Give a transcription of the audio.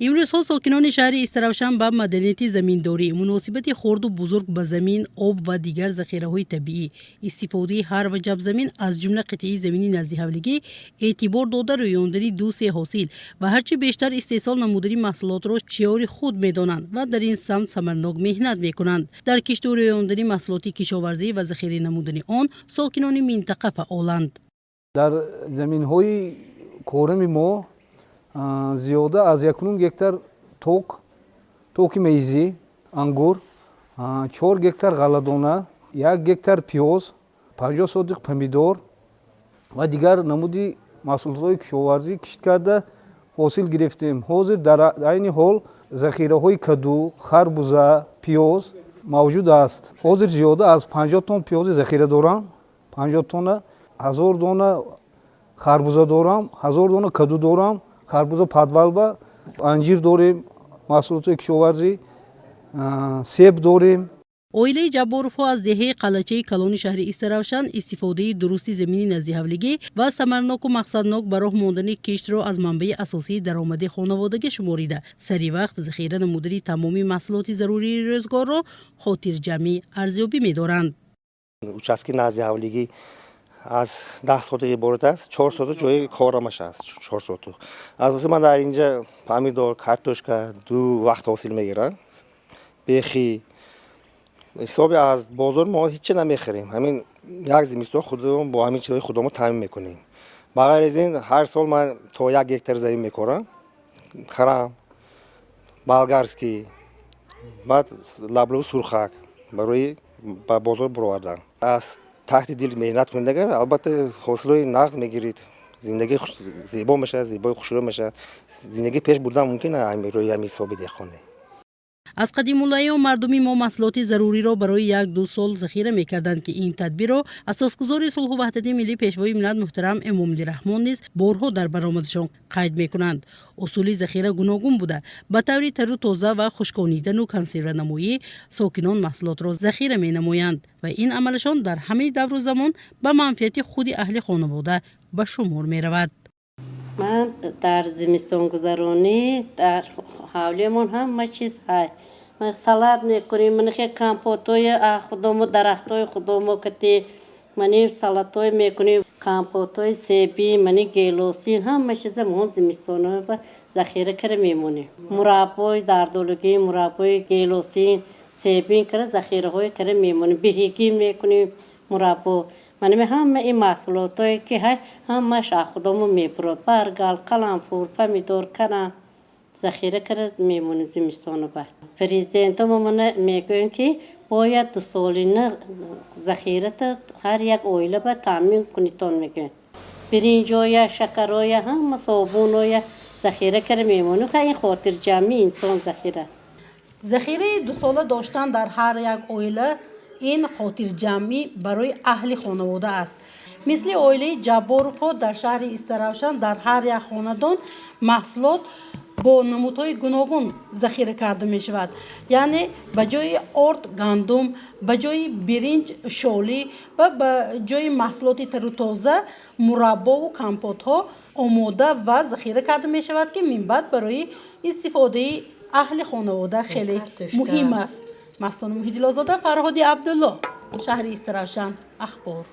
Имрӯзҳо сокинони шаҳри Истаравшан ба маданияти заминдорӣ, муносибати хурду бузург ба замин, об ва дигар захираҳои табиӣ, истифодаи ҳар ваҷаб замин, аз ҷумла қитъаи замини наздиҳавлигӣ эътибор дода, рӯёндани ду-се ҳосил ва ҳарчи бештар истеҳсол намудани маҳсулотро шиори худ медонанд ва дар ин самт самарнок меҳнат мекунанд. Дар кишту рӯёндани маҳсулоти кишоварзӣ ва захира намудани он сокинони минтақа фаъоланд. Дар заминҳои корами мо зиёда аз 1,5 гектар токи меизӣ, ангур, 4 гектар ғалладона, 1 гектар пиёз, 50 сотих помидор ва дигар намуди маҳсулотҳои кишоварзӣ кишт карда, ҳосил гирифтем. Ҳозир дар айни ҳол захираҳои каду, харбуза, пиёз мавҷуд аст. Ҳозир зиёда аз 50 тонна пиёзи захира дорам, 50 тонна, 1000 дона харбуза дорам, 1000 дона каду дорам, харбуза подвалба, анҷир дорем, маҳсулоти кишоварзӣ, себ дорем. Оилаи Ҷабборовҳо аз деҳаи Қалачаи калони шаҳри Истаравшан истифодаи дурусти замини наздиҳавлигӣ ва самарноку мақсаднок ба роҳ мондани киштро аз манбаи асосии даромади хонаводагӣ шуморида, сари вақт захира намудани тамоми маҳсулоти зарурии рӯзгорро хотирҷамъӣ арзёбӣ медоранд. Участки наздиҳавлигӣ аз 10 сотих иборат аст, 4 сотих ҷои корамаш аст, 4 сотих. Асоси ман дар инҷа помидор, картошка ду вақт ҳосил мегирам, бехӣ ҳисоби аз бозор мо ҳичи намехарем. Ҳамин як зимистон худамон бо ҳамин чизҳои худамон таъмин мекунем. Ба ғайр аз ин, ҳар сол ман то 1 гектар замин мекорам: карам болгарский, баъд лаблабу сурхак барои ба бозор буровардан. Аз таҳти дил меҳнат кунед агар, албатта, ҳосилҳои нағз мегиред, зиндагӣ зебо мешавад, зебои хушрӯ мешавад, зиндагӣ пеш бурдан мумкин рӯи ҳамин ҳисоби деҳқонӣ. Аз қадимулайём мардуми мо маҳсулоти заруриро барои як-ду сол захира мекарданд, ки ин тадбирро асосгузори сулҳу ваҳдати миллӣ, Пешвои миллат муҳтарам Эмомалӣ Раҳмон низ борҳо дар баромадашон қайд мекунанд. Усули захира гуногун буда, ба таври тару тоза ва хушконидану консерванамоӣ сокинон маҳсулотро захира менамоянд ва ин амалашон дар ҳамаи давру замон ба манфиати худи аҳли хонавода ба шумор меравад. Ман дар зимистонгузаронӣ дар ҳавлиямон ҳама чиз ҳай. Салат мекунем, манихе компотҳои худомо, дарахтҳои худомо кати мани салатҳое мекунем, компотҳои себӣ, мани гелосин, ҳама чиза мо зимистоно захира кара мемонем. Мураббои зардолугӣ, мураббои гелосин, себин кара захираҳое кара мемонем, беҳигӣ мекунем, мураббо. Манами ҳама ин маҳсулотое ки ҳай, ҳамааш аз худомо мебурад: баргал, қаламфур, помидор, карам захира кара мемонем зимистоно. Ба президентомо мана мегӯем, ки бояд дусолина захирата ҳар як оила ба таъмин кунитон, мегӯем. Биринҷоя, шакароя, ҳама собуноя захира кара мемонем. Ха, ин хотирҷамъи инсон захира. Захираи дусола доштан дар ҳар як оила ин хотирҷамъӣ барои аҳли хонавода аст. Мисли оилаи Ҷабборовҳо дар шаҳри Истаравшан дар ҳар як хонадон маҳсулот бо намудҳои гуногун захира карда мешавад, яъне ба ҷои орд гандум, ба ҷои биринҷ шолӣ ва ба ҷои маҳсулоти тару тоза мураббову компотҳо омода ва захира карда мешавад, ки минбаъд барои истифодаи аҳли хонавода хеле муҳим аст. Мастона Муҳиддилозода, Фарҳоди Абдулло, шаҳри Истаравшан, Ахбор.